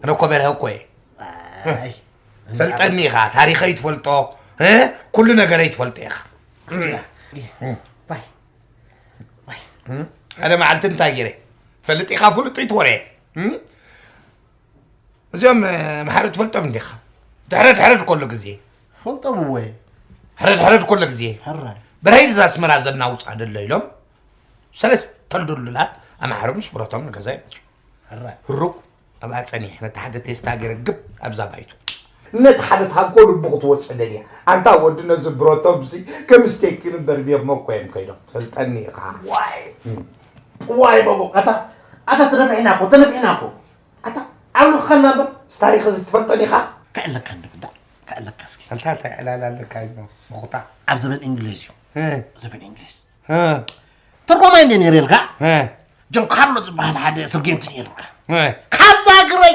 ኣነ እኮ በርሀ እኮ እየ። ትፈልጠኒ ኢኻ፣ ታሪኸይ ትፈልጦ፣ ኩሉ ነገረይ ትፈልጦ ኢኻ። ሓደ መዓልቲ እንታይ ገይረ ትፈልጥ ኢኻ? ፍሉጥ ይትወረ። እዚኦም ኣምሓሩ ትፈልጦም እንዲኻ? ድሕረድ ሕረድ ከሎ ግዜ። ፈልጦም እወ። ሕረድ ሕረድ ከሎ ግዜ። ሕራይ። በርሀይ እዛ ኣስመራ ዘናውፃ ደሎ ኢሎም ሰለስተ ተልዱሉላት ኣምሓሩ ምስ ብረቶም ንገዛ ይመፁ። ሕራይ። ህሩብ ኣብኣ ጸኒሕ ነቲ ሓደ ቴስታ ገይረ ግብ ኣብዛ ባይቱ። ነቲ ሓደ ታንኮ ልቡ ክትወጽእ ደልያ። ኣንታ ወዲ ነዚ ብረቶም ሲ ከም ስቴክን ደርብዮም እኮ እዮም ከይዶም። ትፈልጠኒ ኢኻ። ዋይ። ዋይ በቦ። ኣታ ኣታ ተነፊዕና እኮ ተነፊዕና እኮ። ኣታ ኣብ ልኽኸና እምበር። ታሪኽ እዚ ትፈልጠኒ ኢኻ። ከዕለካ እንድፍዳ ከዕለካ እስኪ። ኣንታ እንታይ ዕላል ኣለካ እዩ መቑጣ። ኣብ ዘበን እንግሊዝ እዩ። እ። ዘበን እንግሊዝ። እ። ትርጉማይ እንደ ነይሩ ኢልካ። እ። ጆን ካርሎ ዝበሃል ሓደ ስርጌንቲ ነይሩካ። እ። ካብዛ ግረይ